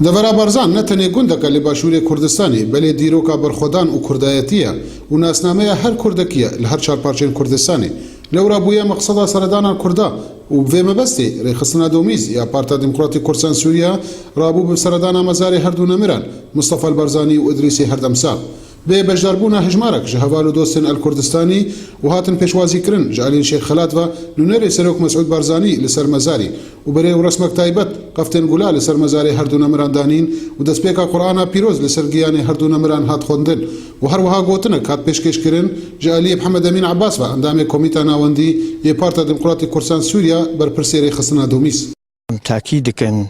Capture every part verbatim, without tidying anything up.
Devera Barzan ne tenê gundek e li Başûrê Kurdistanê, belê dîroka berxwedan û kurdayetî ye û nasnameya her kurdekî ye li her çar parçeyên Kurdistanê. Lewra bûye meqseda seredana Kurda û bi vê mebestê rêxistina Domîz ya Parta Demokratîk Kurdistan Sûriya rabû bi seredana mezarê her du nemiran, Mistefa Barzanî û Idrîsê Herdemsax. Bi beşdarbûna hejmarek ji heval û dostên El Kurdistanî û hatin pêşwazîkirin ji aliyên Şêx Xelat ve nûnerê Serok Mesûd Barzanî li ser mezarî û bi rê û resmek taybet qeftên gula li ser mezarê her du nemiran danîn û destpêka Qur'ana pîroz li ser giyanê her du nemiran hat xwendin û her wiha gotinek hat pêşkêşkirin ji aliyê Mihemed Emîn Ebas ve endamê Komîta Navendî yê Parta Demokratîk Kurdistan Sûriya, berpirsê rêxistina Domîz. Em takî dikin,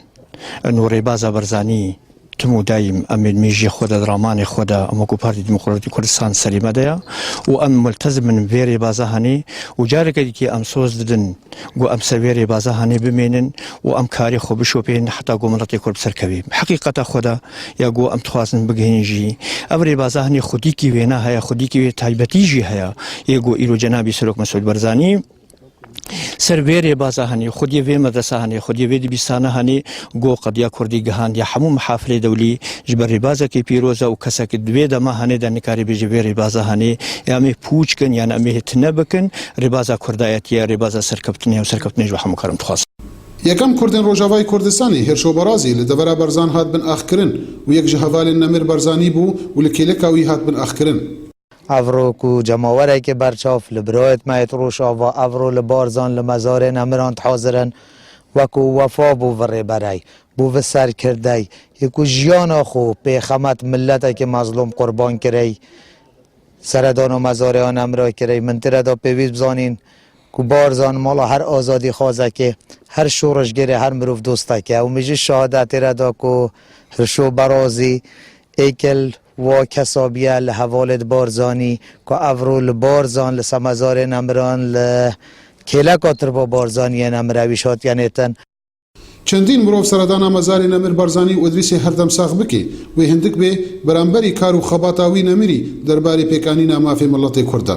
eno rêbaza Barzanî tim û dayîm em ê di mêjiyê xwe de, di ramanê xwe de, em wekû Partî Demokratîk Kurdistan serê me de ye û em multezim in vê rêbaza hanê û careke dîkê em soz didin ku em ser vê rêbaza hanê bimênin û em karê xwe bişopên heta ku miletê Kurd bi ser kevê. Heqîqeta xwe de ya ku em dixwazin bigihînin jî. Ev rêbaza hanê xwedîkî wêna heye, xwedîkî wê taybetî jî heye, yê ku îro cenabî Serok Mesûd Barzanî ser vê rêbaza hanê, xwediyê vê medresa hanê, xwediyê vê dibîstana hanê, go qediya Kurdî gihandiya hemû mihafilê dewlî ji ber rêbazekî pîroz e û kesek di vê dema hanê de nikare bêje vê rêbaza hanê, ya em ê pûç kin, yan em ê tine bikin, rêbaza kurdayetî ye, rêbaza serkeftinê ye û serkeftinê ji bo hemû karim dixwazin. Yekem Kurdên Rojavayê Kurdistanê Hêrşo Barazî li devera Barzan hat bin axkirin û yek ji hevalên Nemir Barzanî bû û li kêleka wî hat bin axkirin. Evro ku cemawereke berçav li birayet me yê Rojava, evro li Barzan li mezarê nemiran dihazir in, wekû wefa bo vi rêberey, bo vi serkirdey, yê ku jiyana xwe pê xemet mileteke mezlûm qurban kirey, seredana mezarê nemira kirey. Min tê re da pêwîst bizanîn ku Barzan mala her azadîxwazekê, her şoreşgerê, her mirov dostekê. Û min jî şahadetê re da ku Hêrşo Barazî êkil wa kesa biye li hevalê di Barzanî, ku evro li Barzan, li semezarê nemiran, li kêleka tirba Barzaniyê nemira wî şatiye nêtin. Çendîn mirov seredana mezarê Nemir Barzanî û Idrîsê Herdemsax bike, wê hindik bê beramberî kar û xebata wî nemirî derbarê pêkanîna mafê miletê Kurd de.